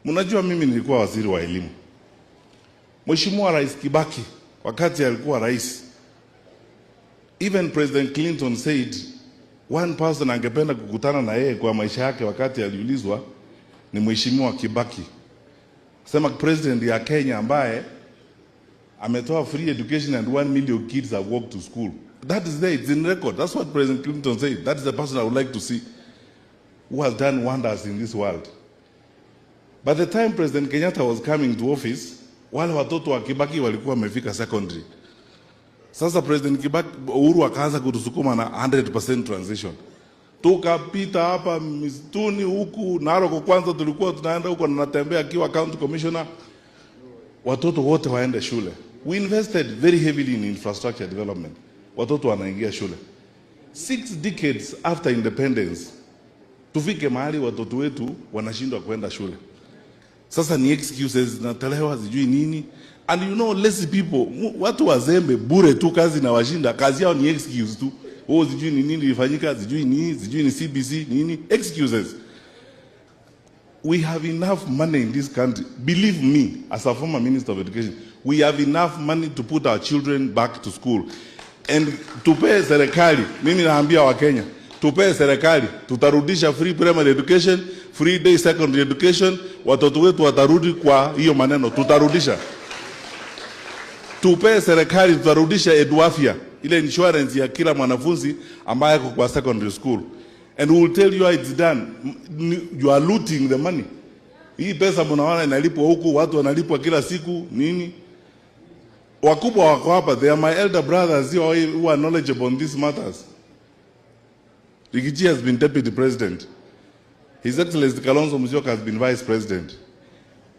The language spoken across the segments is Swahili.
Mnajua mimi nilikuwa waziri wa elimu. Mheshimiwa Rais Kibaki wakati alikuwa rais, even President Clinton said one person angependa kukutana na yeye kwa maisha yake wakati aliulizwa ni Mheshimiwa Kibaki. Sema president ya Kenya ambaye ametoa free education and 1 million kids have walked to school. That is there, it's in record. That's what President Clinton said. That is the person I would like to see who has done wonders in this world. By the time President Kenyatta was coming to office, wale watoto wa Kibaki walikuwa wamefika secondary. Sasa President Kibaki, Uhuru akaanza kutusukuma na 100% transition. Tukapita hapa misituni huku Narok, kwanza tulikuwa tunaenda huko na natembea akiwa county commissioner, watoto wote waende shule. We invested very heavily in infrastructure development. Watoto wanaingia shule. 6 decades after independence, tufike mahali watoto wetu wanashindwa kwenda shule. Sasa ni excuses zinatolewa, sijui nini. And you know lazy people, watu wazembe bure tu, kazi na washinda, kazi yao ni excuse tu. Oh, sijui ni nini ilifanyika, sijui nini, sijui ni CBC nini, excuses. We have enough money in this country. Believe me, as a former minister of education, we have enough money to put our children back to school. And tupee serikali, mimi naambia Wakenya, tupee serikali, tutarudisha free primary education, free day secondary education, watoto wetu watarudi kwa hiyo maneno, tutarudisha. Tupee serikali, tutarudisha EduAfya, ile insurance ya kila mwanafunzi ambaye ako kwa secondary school. And we will tell you how it's done. You are looting the money. Hii pesa mnaona inalipwa huku, watu wanalipwa kila siku nini? Wakubwa wako hapa, they are my elder brothers who are knowledgeable on these matters. Riggy G has been deputy president. His Excellency Kalonzo Musyoka has been vice president.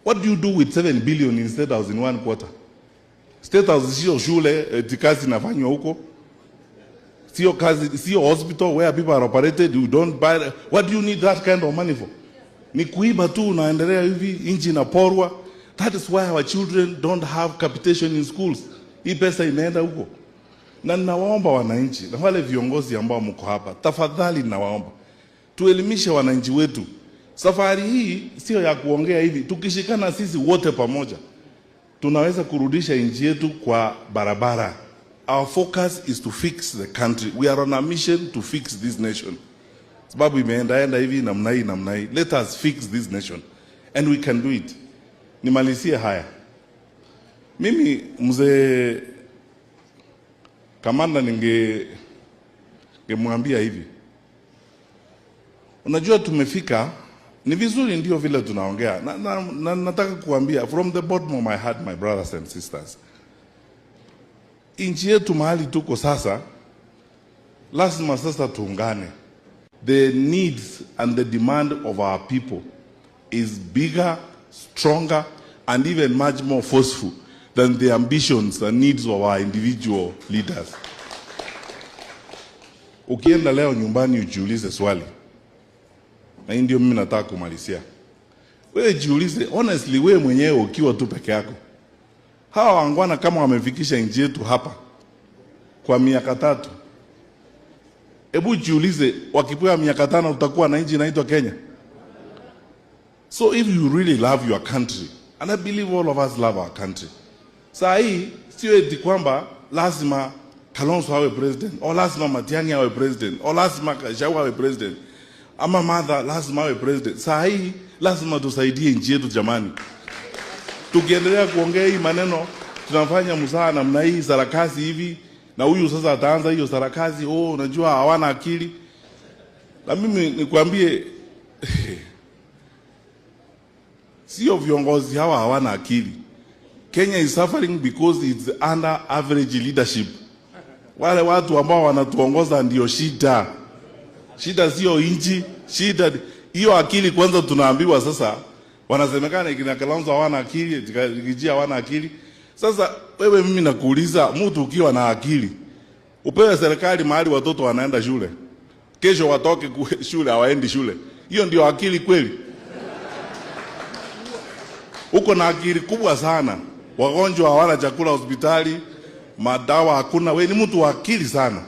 What do you do with 7 billion in State House in one quarter? State House sio shule eti kazi inafanywa huko. Sio kazi, sio hospital where people are operated, you don't buy. What do you need that kind of money for? Ni kuiba tu, unaendelea hivi, nchi inaporwa. That is why our children don't have capitation in schools. Hii pesa imeenda huko. Na ninawaomba wananchi na wale viongozi ambao mko hapa, tafadhali ninawaomba tuelimishe wananchi wetu. Safari hii sio ya kuongea hivi, tukishikana sisi wote pamoja tunaweza kurudisha nchi yetu kwa barabara. Our focus is to fix the country. We are on a mission to fix this nation. Sababu imeendaenda hivi namna hii namna hii. Let us fix this nation and we can do it. Nimalizie haya. Mimi, mzee Kamanda, ningemwambia hivi. Unajua tumefika, ni vizuri ndio vile tunaongea na nataka kuambia from the bottom of my heart, my brothers and sisters, nchi yetu mahali tuko sasa, lazima sasa tuungane. The needs and the demand of our people is bigger, stronger and even much more forceful than the ambitions and needs of our individual leaders. Ukienda leo nyumbani ujiulize swali, na hii ndio mimi nataka kumalizia. Wewe jiulize honestly, wewe mwenyewe ukiwa tu peke yako, hawa waungwana kama wamefikisha nchi yetu hapa kwa miaka 3, hebu jiulize, wakipewa miaka 5 utakuwa na nchi inaitwa Kenya? So if you really love your country, and I believe all of us love our country, saa hii sio eti kwamba lazima Kalonzo awe president au lazima Matiang'i awe president au lazima Gachagua awe president ama Martha lazima awe president. Saa hii lazima tusaidie nchi yetu jamani. Tukiendelea kuongea hii maneno tunafanya mzaha namna hii, sarakasi hivi, na huyu sasa ataanza hiyo sarakasi, oh, unajua hawana akili. Na mimi nikwambie, sio viongozi hawa hawana akili. Kenya is suffering because it's under average leadership. Wale watu ambao wanatuongoza ndio shida. Shida sio nchi, shida hiyo akili kwanza. Tunaambiwa sasa, wanasemekana kina Kalonzo hawana akili, Riggy G hawana akili. Sasa wewe, mimi nakuuliza, mtu ukiwa na akili upewe serikali mahali watoto wanaenda shule, kesho watoke shule hawaendi shule, hiyo ndio akili kweli? Uko na akili kubwa sana, wagonjwa hawana chakula hospitali, madawa hakuna, we ni mtu wa akili sana.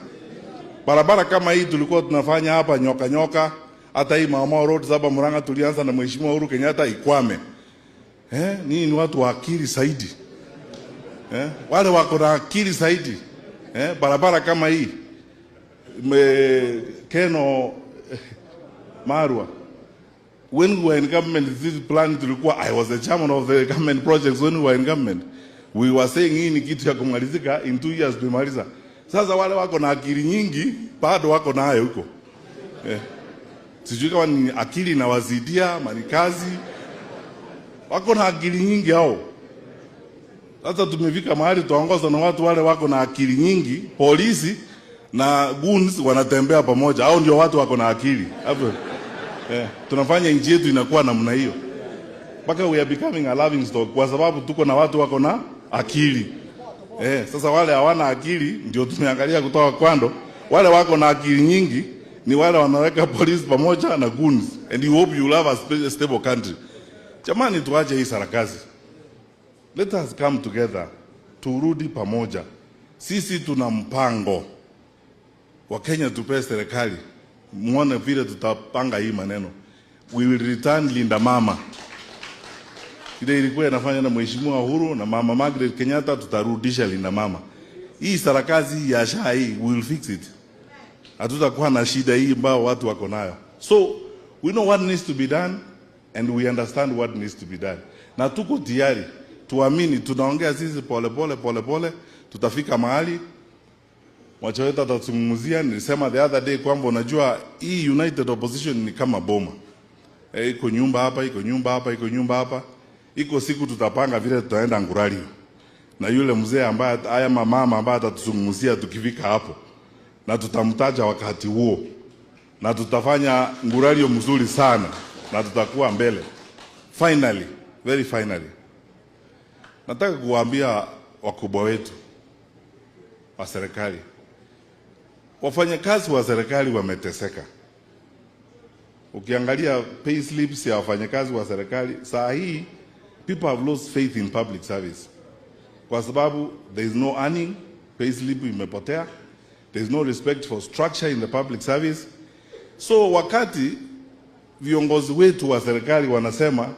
Barabara kama hii tulikuwa tunafanya hapa nyoka nyoka, hata hii Mau Mau Road Saba Murang'a tulianza na Mheshimiwa Uhuru Kenyatta ikwame. Eh, ninyi ni watu wa akili zaidi. Eh, wale wako na akili zaidi. Eh, barabara kama hii Keno Marwa, when we were in government, this plan tulikuwa, I was the chairman of the government projects when we were in government. We were saying hii ni kitu ya kumalizika in 2 years tumemaliza. Sasa wale wako na akili nyingi bado wako nayo huko. Eh. Sijui kama ni akili inawazidia ama ni kazi. Wako na akili nyingi hao. Sasa tumefika mahali tuongoza na watu wale wako na akili nyingi, polisi na goons wanatembea pamoja. Hao ndio watu wako na akili. Hapo. Eh, tunafanya nchi yetu inakuwa namna hiyo. Mpaka we are becoming a laughing stock kwa sababu tuko na watu wako na akili. Eh, sasa wale hawana akili ndio tumeangalia kutoka kando. Wale wako na akili nyingi ni wale wanaweka polisi pamoja na goons, and you hope you will have a stable country. Jamani, tuache hii sarakasi. Let us come together. Turudi pamoja. Sisi tuna mpango. Wakenya, tupee serikali. Muone vile tutapanga hii maneno. We will return Linda Mama. Ile ilikuwa inafanya na Mheshimiwa Uhuru na Mama Margaret Kenyatta, tutarudisha Linda Mama. Hii sarakasi ya SHA hii, we will fix it. Hatutakuwa na shida hii ambayo watu wako nayo. So we know what needs to be done and we understand what needs to be done. Na tuko tayari, tuamini, tunaongea sisi pole pole pole pole, tutafika mahali Mwacha wetu atatuzungumzia. Nilisema the other day kwamba unajua hii united opposition ni kama boma. E, iko nyumba hapa, iko nyumba hapa, iko nyumba hapa. Iko siku tutapanga vile tutaenda Nguralio na yule mzee ambaye haya mama ambaye atatuzungumzia tukifika hapo, na tutamtaja wakati huo, na tutafanya Nguralio mzuri sana na tutakuwa mbele. Finally, very finally, nataka kuwaambia wakubwa wetu wa serikali, wafanyakazi wa serikali wameteseka. Ukiangalia pay slips ya wafanyakazi wa serikali saa hii, people have lost faith in public service kwa sababu there is no earning, pay slip imepotea, there is no respect for structure in the public service. So wakati viongozi wetu wa serikali wanasema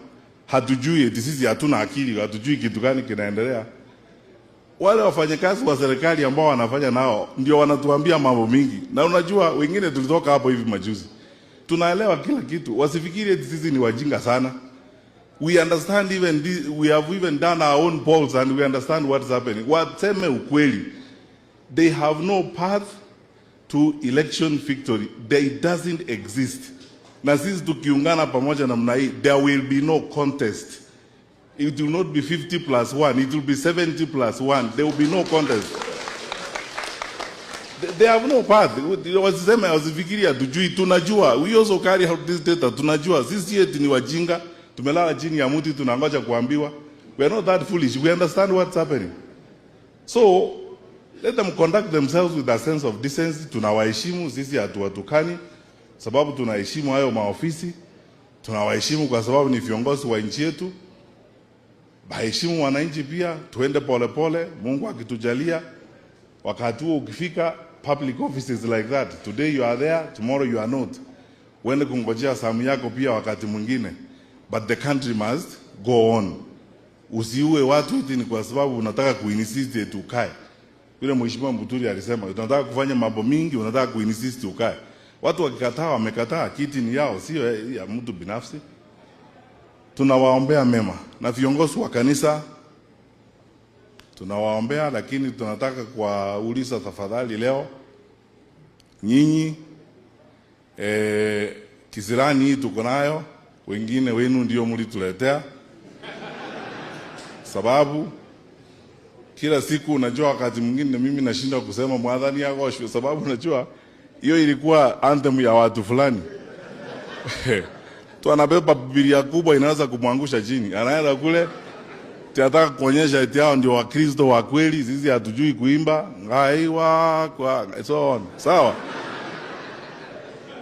hatujui, eti sisi hatuna akili, hatujui kitu gani kinaendelea, wale wafanyakazi wa serikali ambao wanafanya nao ndio wanatuambia mambo mingi, na unajua wengine tulitoka hapo hivi majuzi, tunaelewa kila kitu. Wasifikiri eti sisi ni wajinga sana. We understand even this, we have even done our own polls and we understand what's happening. Waseme ukweli, they have no path to election victory. They doesn't exist. Na sisi tukiungana pamoja namna hii, there will be no contest. It will not be 50 plus 1, it will be 70 plus 1. There will be no contest. They have no path. Wasiseme, wasifikiri hatujui, tunajua. We also carry out this data, tunajua. Sisi eti ni wajinga, tumelala chini ya mti tunangoja kuambiwa. We are not that foolish. We understand what's happening. So let them conduct themselves with a sense of decency. Tunawaheshimu sisi, hatuwatukani sababu tunaheshimu hayo maofisi, tunawaheshimu kwa sababu ni viongozi wa nchi yetu. Baheshimu wananchi pia, tuende polepole. Mungu akitujalia, wakati huo ukifika, public offices like that, today you are there, tomorrow you are not. Uende kungojea zamu yako pia wakati mwingine, but the country must go on. Usiue watu eti ni kwa sababu unataka kuinsist eti ukae. Vile Mheshimiwa Muturi alisema, unataka kufanya mambo mingi, unataka kuinsist ukae. Watu wakikataa, wamekataa, kiti ni yao, sio ya mtu binafsi. Tunawaombea mema na viongozi wa kanisa tunawaombea, lakini tunataka kuwauliza tafadhali, leo nyinyi kisirani hii tuko nayo, wengine wenu ndio mlituletea, sababu kila siku unajua, wakati mwingine mimi nashinda kusema mwadhani agoshwe, sababu unajua hiyo ilikuwa anthem ya watu fulani tu anabeba Biblia kubwa inaweza kumwangusha chini, anaenda kule tunataka kuonyesha eti hao ndio Wakristo wa kweli, sisi hatujui kuimba ngaiwa kwa so on. Sawa.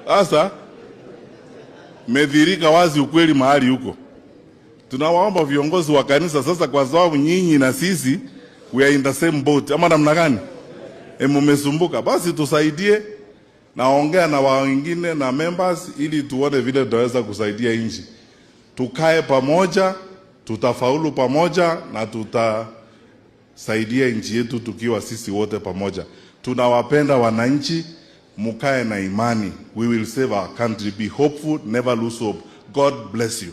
Sasa medhirika wazi ukweli mahali huko. Tunawaomba viongozi wa kanisa sasa, kwa sababu nyinyi na sisi we are in the same boat, ama namna gani? E, mumesumbuka, basi tusaidie. Naongea na wengine na members ili tuone vile tutaweza kusaidia nchi. Tukae pamoja. Tutafaulu pamoja na tutasaidia nchi yetu tukiwa sisi wote pamoja. Tunawapenda wananchi, mukae na imani. We will save our country. Be hopeful, never lose hope. God bless you.